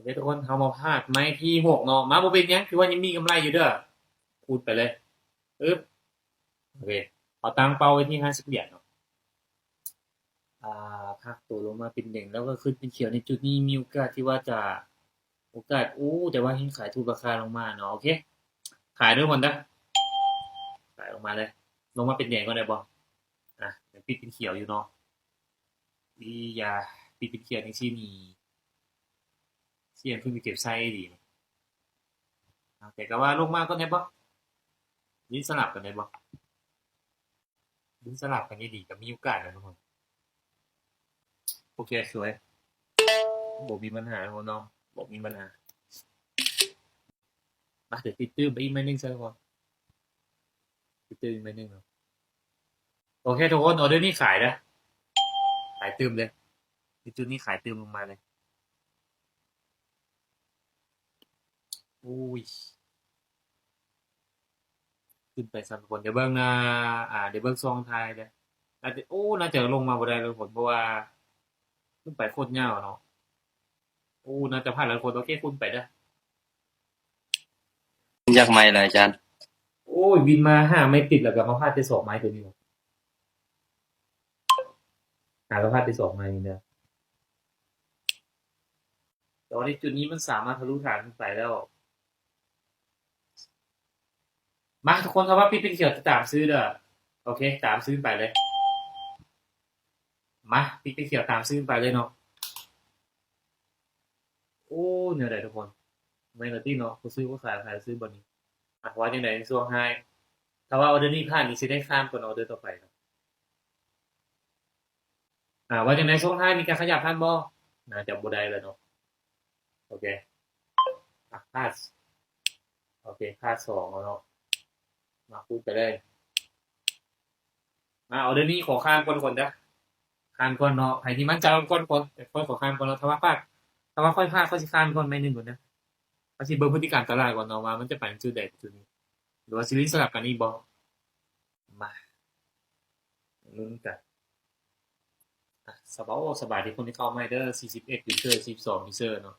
ເຄ ທຸກຄົນ ເຮົາມາພາດໄມ້ທີຫົກເນາະ. ມາ ບໍ່ເປັນຫຍັງ ຖືວ່າຍັງມີກຳໄລຢູ່ເດີ້. ຂູດໄປເລີຍ. ອຶບ ໂອເຄ ເຮົາຕັ້ງເປົ້າໄວ້ທີ່ຫ້າສິບຫຼຽນເນາະ. ອ່າ ພັກໂຕລົງມາເປັນແດງ ແລ້ວກໍຂຶ້ນເປັນຂຽວໃນຈຸດນີ້ ມີໂອກາດທີ່ວ່າຈະ ໂອກາດ ໂອ້ ແຕ່ວ່າເຫັນຂາຍທຸບລາຄາລົງມາເນາະ. ໂອເຄ ຂາຍເດີ້ ທຸກຄົນເດີ້ ຂາຍອອກມາເລີຍ. ລົງມາເປັນແດງກ່ອນໄດ້ບໍ່? ອ່ະ ຍັງປິດເປັນຂຽວຢູ່ເນາະ. ອີ ຢ່າ ປິດເປັນຂຽວຈັ່ງຊີ້ນີ້ ສຽງເພິ່ນກໍເຈັບໃສ່ອີ່ຫຼີ. ອ່າ ແຕ່ກໍວ່າລົງມາກ່ອນໄດ້ບໍ່? ຫຼິ້ນສະຫຼັບກັນໄດ້ບໍ່? ຫຼິ້ນສະຫຼັບກັນດີໆ ກໍມີໂອກາດນະ ທຸກຄົນ. ໂອເຄ ສວຍ ບໍ່ມີບັນຫາເນາະ ບໍ່ມີບັນຫາ. ມາ ດຽວຕິດຕື່ມໄປອີກໄມ້ໜຶ່ງຊະ ທຸກຄົນ ຕິດຕື່ມໄມ້ໜຶ່ງເນາະ. ໂອເຄ ທຸກຄົນ ອອເດີນີ້ຂາຍເດີ້ ຂາຍຕື່ມເລີຍ. ໃນຈຸດນີ້ຂາຍຕື່ມລົງມາເລີຍ. ໂອ້ຍ ຂຶ້ນໄປຊັ້ນ ທຸກຄົນ. ດຽວເບິ່ງນະ ອ່າ ດຽວເບິ່ງຊ່ວງທ້າຍເດີ້. ໜ້າຈະ ໂອ້ ໜ້າຈະລົງມາບໍ່ໄດ້ແລ້ວ ທຸກຄົນ ເພາະວ່າຂຶ້ນໄປໂຄດຍາວເນາະ. ໂອ້ ໜ້າຈະພາດແລ້ວ ທຸກຄົນ. ໂອເຄ ຄຸນໄປເດີ້. ຢາກໄມ້ລະອາຈານ? ໂອ້ຍ ວິນມາຫ້າໄມ້ຕິດ ແລ້ວກໍມາພາດແຕ່ສອງໄມ້ຕົວນີ້. ຫາກໍພາດໄດ້ສອງໄມ້ນີ້ເດີ. ແຕ່ວ່າໃນຈຸດນີ້ມັນສາມາດທະລຸຖານຂຶ້ນໄປແລ້ວ. ມາ ທຸກຄົນ ຖ້າວ່າປິດເປັນຂຽວຕາມຊື່ເດີ. ໂອເຄ ຕາມຊື່ໄປເລີຍ. ມາ ປິດເປັນຂຽວຕາມຊື່ໄປເລີຍເນາະ. ໂອ້ ແນວໃດທຸກຄົນ? ແມ່ນລະຕິເນາະ. ຜູ້ຊື້ຜູ້ຂາຍ ຂາຍຊື້ບ່ອນນີ້. ອ່ະ ວ່າຈັ່ງໃດໃນຊ່ວງທ້າຍ? ຖ້າວ່າອອເດີນີ້ຜ່ານນີ້ ຊິໄດ້ຂ້າມກ່ອນອອເດີຕໍ່ໄປເນາະ. ອ່າ ວ່າຈັ່ງໃດຊ່ວງທ້າຍມີການຂະຫຍັບທັນບໍ່? ໜ້າຈະບໍ່ໄດ້ແລ້ວເນາະ. ໂອເຄ ອ່ະ ພາດ ໂອເຄ ພາດສອງແລ້ວເນາະ. ມາ ຄູນໄປເລີຍ. ມາ ອອເດີນີ້ຂໍຂ້າມກ່ອນທຸກຄົນເດີ. ຂ້າມກ່ອນເນາະ. ໃຜທີ່ໝັ້ນໃຈກ່ອນກ່ອນ ຂ້ອຍຂໍຂ້າມກ່ອນເນາະ. ຖ້າວ່າພາດ ຖ້າວ່າຂ້ອຍພາດ ຂ້ອຍຊິຂ້າມກ່ອນໄມ້ໜຶ່ງກ່ອນເດີ. ເຮົາຊິເບິ່ງພຶດຕິການຕະຫຼາດກ່ອນເນາະ ວ່າມັນຈະໄປຈຸດໃດຈຸດນີ້ ຫຼືວ່າຊິຫຼິ້ນສະຫຼັບກັນອີກບໍ່? ມາ ລຸ້ນກັນ. ອ່ະ ສະບາຍ ໂອ້ ສະບາຍດີຄົນທີ່ເຂົ້າໃໝ່ເດີ ສີ່ສິບເອັດຢູເຊີ ສີ່ສິບສອງຢູເຊີເນາະ.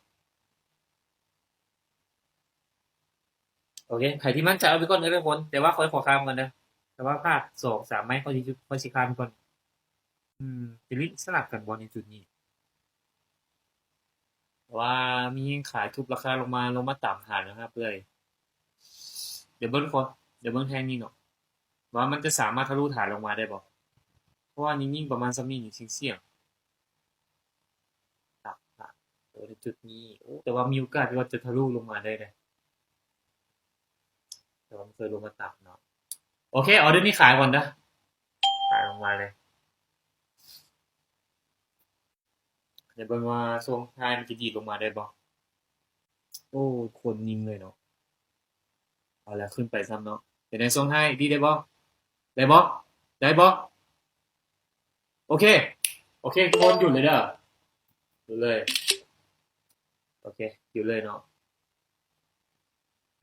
ໂອເຄ ໃຜທີ່ໝັ້ນໃຈເອົາໄປກ່ອນເດີທຸກຄົນ ແຕ່ວ່າຂ້ອຍຂໍຂ້າມກ່ອນເດີ. ແຕ່ວ່າພາດສອງສາມໄມ້ ຂ້ອຍຊິ ຂ້ອຍຊິຂ້າມກ່ອນ. ອືມ ຈະຫຼິ້ນສະຫຼັບກັນບໍ່ໃນຈຸດນີ້? ວ່າມີແຮງຂາຍທຸບລາຄາລົງມາ ລົງມາຕາມຖານແນວຮັບເລີຍ. ດຽວເບິ່ງກ່ອນ ດຽວເບິ່ງແທ່ງນີ້ເນາະ ວ່າມັນຈະສາມາດທະລຸຖານລົງມາໄດ້ບໍ່? ເພາະວ່າຍິງໆປະມານສ່ຳນີ້ນີ້ຊິງສ່ຽງ. ເອີ ໃນຈຸດນີ້ ໂອ້ ແຕ່ວ່າມີໂອກາດທີ່ວ່າຈະທະລຸລົງມາໄດ້ເດ້. ແຕ່ວ່າມັນເຄີຍລົງມາຕາມເນາະ. ໂອເຄ ອອເດີນີ້ຂາຍກ່ອນເດີ ຂາຍລົງມາເລີຍ. ດຽວເບິ່ງວ່າຊ່ວງທ້າຍມັນຈະດີດລົງມາໄດ້ບໍ່. ໂອ້ ໂຄດນິ່ງເລີຍເນາະ. ເອົາລະ ຂຶ້ນໄປຊ້ຳເນາະ. ເປັນໃດຊ່ວງທ້າຍ ດີດໄດ້ບໍ່? ໄດ້ບໍ່? ໄດ້ບໍ່? ໂອເຄ ໂອເຄ ທຸກຄົນ ຢຸດເລີຍເດີ ຢຸດເລີຍ. ໂອເຄ ຢຸດເລີຍເນາະ.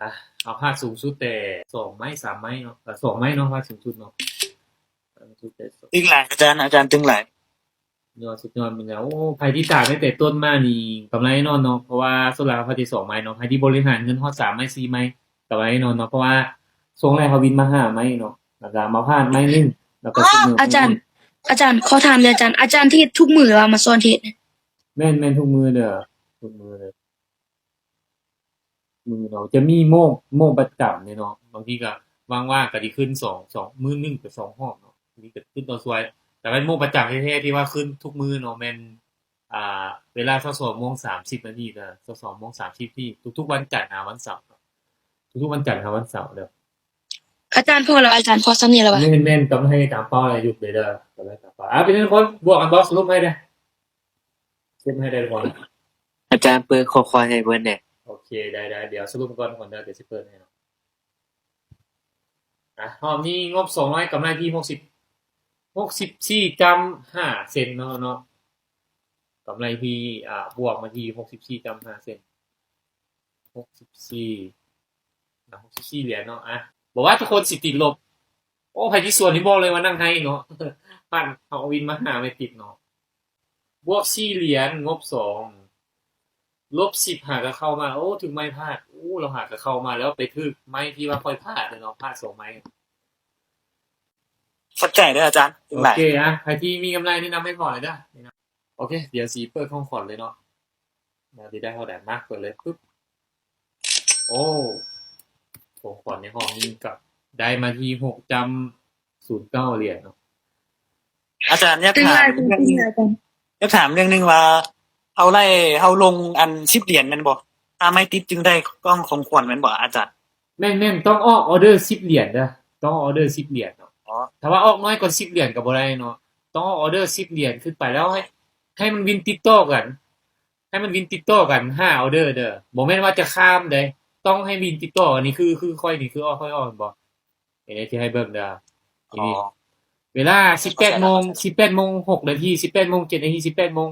ອ່ະ ເອົາພາດສູງສຸດແຕ່ສອງໄມ້ ສາມໄມ້ເນາະ ເອີ ສອງໄມ້ເນາະ ພາດສູງສຸດເນາະ. ຕຶງຫຼາຍອາຈານ ອາຈານຕຶງຫຼາຍ. ຍອດ ສຸດຍອດແມ່ນແລ້ວ. ໂອ້ ໃຜທີ່ຕາມຕັ້ງແຕ່ຕົ້ນມານີ້ກຳໄລແນ່ນອນເນາະ ເພາະວ່າສ່ວນຫຼາຍເຂົາຈະສອງໄມ້ເນາະ. ໃຜທີ່ບໍລິຫານເງິນຮອດສາມໄມ້ ສີ່ໄມ້ ກຳໄລແນ່ນອນເນາະ ເພາະວ່າຊ່ວງແລກເຮົາວິນມາຫ້າໄມ້ເນາະ ແລ້ວກໍມາພາດໄມ້ໜຶ່ງ ແລ້ວກໍ ອາຈານ ອາຈານ ຂໍຖາມແດ່ອາຈານ ອາຈານເທດທຸກມື້ ຫຼືວ່າມາສອນເທດ? ແມ່ນໆ ທຸກມື້ເດີ ທຸກມື້ເດີ. ມື້ເນາະ ຈະມີໂມງ ໂມງປະຈຳເດເນາະ. ບາງທີກໍວ່າງໆ ກໍຊິຂຶ້ນສອງ ສອງ ມື້ໜຶ່ງໄປສອງຮອບເນາະ. ບາງທີກໍຂຶ້ນຕໍ່ຊ່ວຍ ແຕ່ວ່າໂມງປະຈຳແທ້ໆ ທີ່ວ່າຂຶ້ນທຸກມື້ເນາະ ແມ່ນ ອ່າ ເວລາຊາວສອງໂມງສາມສິບນາທີ ຊາວສອງໂມງສາມສິບນາທີ ທຸກໆວັນຈັນຫາວັນເສົາເນາະ. ທຸກໆວັນຈັນຫາວັນເສົາເດີ. ອາຈານພໍແລ້ວ ອາຈານ ພໍສ່ຳນີ້ແລ້ວຫວາ? ແມ່ນໆ ກຳໄລຕາມເປົ້າ ຢຸດເລີຍເດີ ກຳໄລຕາມເປົ້າ. ອ່າ ເປັນຈັ່ງໃດທຸກຄົນ ບວກກັນບໍ່? ສະຫຼຸບໃຫ້ແດ່. ສະຫຼຸບໃຫ້ໄດ້ກ່ອນ. ອາຈານເປີດຂໍ້ຄວາຍໃຫ້ເບິ່ງແດ່. ໂອເຄ ໄດ້ໆ ດຽວສະຫຼຸບກ່ອນກ່ອນເດີ ດຽວຊິເປີດໃຫ້ເນາະ. ອ່ະ ຮອບນີ້ງົບສອງຮ້ອຍ ກຳໄລທີ່ຫົກສິບ ຫົກສິບສີ່ຈຸດຫ້າເຊັນເນາະ ເນາະ. ກຳໄລທີ່ ອ່າ ບວກມາທີ່ຫົກສິບສີ່ຈຸດຫ້າເຊັນ ຫົກສິບສີ່ ຫົກສິບສີ່ຫຼຽນເນາະ. ອ່ະ ບອກວ່າທຸກຄົນຊິຕິດລົບ. ໂອ້ ໃຜທີ່ສວນນີ້ບອກເລີຍວ່ານັ່ງໄຫ້ເນາະ. ປານເຮົາເອົາວິນມາຫ້າໄວ້ຕິດເນາະ. ບວກສີ່ຫຼຽນ ງົບສອງ ລົບສິບຫາກໍເຂົ້າມາ. ໂອ້ ຖືກໄມ້ພາດ. ໂອ້ ລາວຫາກໍເຂົ້າມາ ແລ້ວໄປຖືກໄມ້ທີ່ວ່າຂ້ອຍພາດເນາະ, ພາດສອງໄມ້. ເຂົ້າໃຈເດີອາຈານ. ໂອເຄ ອ່ະ ໃຜທີ່ມີກຳໄລແນະນຳໃຫ້ພໍ້ເດີ. ໂອເຄ ດຽວຊິເປີດຂອງຂວັນເລີຍເນາະ. ແລ້ວຊິໄດ້ເທົ່າໃດ? ມາ ເປີດເລີຍ. ປຶບ. ໂອ້ ຂອງຂວັນໃນຫ້ອງນີ້ກໍໄດ້ມາທີ່ຫົກຈ້ຳສູນເກົ້າຫຼຽນເນາະ. ອາຈານ ຢາກຖາມເລື່ອງໜຶ່ງ, ຢາກຖາມເລື່ອງໜຶ່ງວ່າ ເຮົາໄລ່ ເຮົາລົງອັນສິບຫຼຽນແມ່ນບໍ່? ຖ້າໄມ້ຕິດຈຶ່ງໄດ້ກ່ອງຂອງຂວັນແມ່ນບໍ່ອາຈານ? ແມ່ນໆ ຕ້ອງອອກອໍເດີສິບຫຼຽນເດີ, ຕ້ອງອອກອໍເດີສິບຫຼຽນເນາະ. ອໍ ຖ້າວ່າອອກນ້ອຍກວ່າສິບຫຼຽນກໍບໍ່ໄດ້ເນາະ, ຕ້ອງອອກອໍເດີສິບຫຼຽນຂຶ້ນໄປ. ແລ້ວໃຫ້ ໃຫ້ມັນວິນຕິດຕໍ່ກັນ, ໃຫ້ມັນວິນຕິດຕໍ່ກັນຫ້າອໍເດີເດີ, ບໍ່ແມ່ນວ່າຈະຂ້າມເດ້, ຕ້ອງໃຫ້ວິນຕິດຕໍ່ກັນ. ນີ້ຄື ຄືຂ້ອຍນີ້ ຄືອອກ ຂ້ອຍອອກ ເຫັນບໍ່? ເອີ ທີ່ໃຫ້ເບິ່ງເດີ. ທີນີ້ ອໍ ເວລາສິບແປດໂມງ ສິບແປດໂມງຫົກນາທີ, ສິບແປດໂມງເຈັດນາທີ, ສິບແປດໂມງ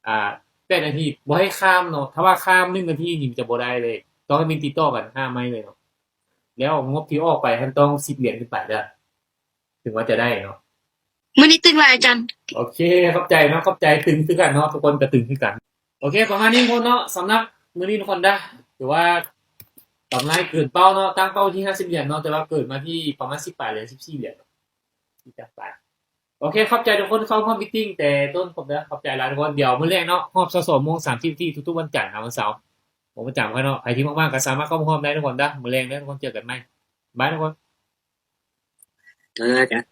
ອ່າ ແປດນາທີ, ບໍ່ໃຫ້ຂ້າມເນາະ. ຖ້າວ່າຂ້າມໜຶ່ງນາທີນີ້ ມັນຈະບໍ່ໄດ້ເລີຍ, ຕ້ອງໃຫ້ມັນຕິດຕໍ່ກັນຫ້າໄມ້ເລີຍເນາະ. ແລ້ວງົບທີ່ອອກໄປຫັ້ນຕ້ອງສິບຫຼຽນຂຶ້ນໄປເດີ, ເຖິງວ່າຈະໄດ້ເນາະ. ມື້ນີ້ຕຶງຫຼາຍອາຈານ. ໂອເຄ ຂອບໃຈເນາະ, ຂອບໃຈ. ຕຶງຄືກັນເນາະ, ທຸກຄົນກໍຕຶງຄືກັນ. ໂອເຄ ປະມານນີ້ທຸກຄົນເນາະ, ສຳລັບມື້ນີ້ທຸກຄົນເດີ ຖືວ່າກຳໄລເກີນເປົ້າເນາະ, ຕັ້ງເປົ້າທີ່ຫ້າສິບຫຼຽນເນາະ, ແຕ່ວ່າເກີນມາທີ່ປະມານສິບປາຍຫຼຽນ ສິບສີ່ຫຼຽນເນາະ, ສິບປາຍ. ໂອເຄ ຂອບໃຈທຸກຄົນເຂົ້າຮ່ວມມີດຕິງແຕ່ຕົ້ນພົບເດີ, ຂອບໃຈຫຼາຍທຸກຄົນ. ດຽວມື້ແລງເນາະ, ຮອບຊາວສອງໂມງສາມສິບນາທີ ທຸກໆວັນຈັນຫາວັນເສົາ, ຂອງປະຈຳຂ້ອຍເນາະ. ໃຜທີ່ວ່າງໆກໍສາມາດເຂົ້າມາຮ່ວມໄດ້ທຸກຄົນເດີ. ມື້ແລງເດີທຸກຄົນ, ເຈີກັນໃໝ່. ບາຍທຸກຄົນ. ເອີ ອາຈານ.